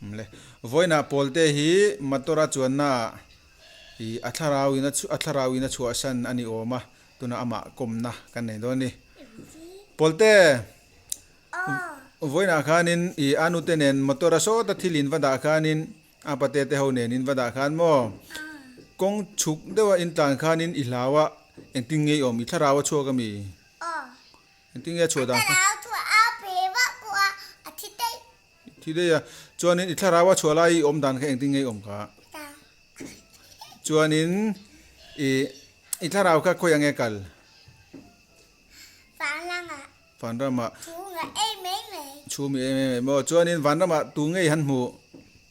Le vawiinah pawlte hi motor a chuanna ah ih a thlarau in a thlarau in a chhuahsan a ni awm a tunah amah kawmna kan nei dawn a ni. Pawlte vawiinah khanin ih a nute nen motor a sawta thil in va dah khanin a pate te ho nen in va dah khan maw kawng chhuk deuha in tlan khanin i hlau a engtin nge i awm i thlarau a chhuak a mi? Engtin nge a chhuah dan kha? Thi daih a, chuanin i thlarau a chhuah lai i awm dan kha engtin nge i awm kha? Chuanin i i thlarau kha khawi ang nge kal? Vanramah. Vanramah. Thu nga ei mai mai. Thu mi ei mai mai maw? Chuanin vanramah tu nge i han hmuh?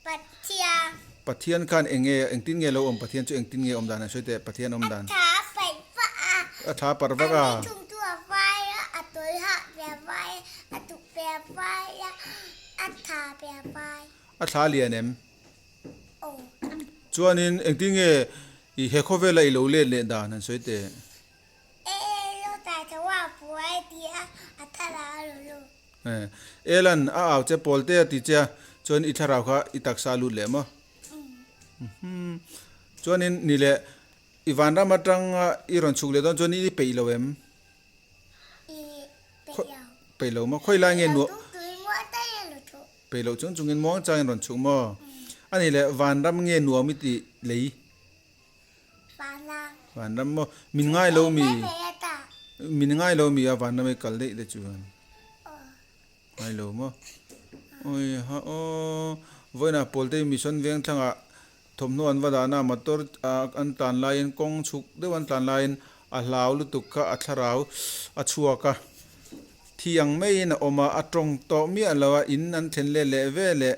Pathian. Pathian khan eng nge engtin nge lo awm Pathian chu engtin nge awm dan an sawi teh Pathian awm dan. A thla paih vak a. A thla parh vak a. A ni thung chu a vai a, a tawi hah ve a vai a, a tuk ve a vai a, a thla ve a vai. A thla lian em? Aw. Chuanin engtin nge i he khawvela i lo let leh dan han sawi teh. E lo tai tho a buai ti a, a thla a lo lo. Elan a au che pawl te a ti che a, chuan i thlarau kha i taksa a lut leh maw? Chuanin ni leh i vanram atanga i rawn chhuk leh dawn chuan i peih lo em? I peih lo. Peih lo maw? Khawi lai nge nuam? Peih loh chung chungin muang changin rawn chhuk maw? A ni leh vanram nge nuam i tih lei? Vanram. Vanram maw? Min ngai lo mi? Min ngai lo mi a vanram i kal daih te chuan. Ngai lo maw? Oi ha aw. Vawiinah Pawlte Mission veng thlangah thawmhnaw an va dahna motor an tlan laiin kawng chhuk deuh an tlan laiin a hlau lutuk kha a thlarau a chhuak a. Thi ang maiin a awm a, a tawng tawh miah lo a, in an thlen let leh ve leh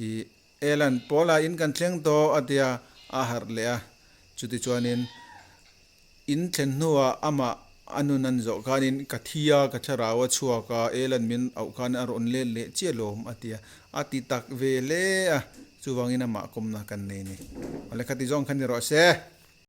ih Elan, Paula in kan thleng tawh a tia a harh leh a. Chutichuanin in thlen hnuah amah a nun an zawh khanin ka thi a, ka thlarau a chhuak a, Elan min auh khan a rawn let leh chiah lawm a tia. A ti tak ve hle a, chuvangin amah kawmna kan nei a ni. Awle khati zawng kha ni rawh se.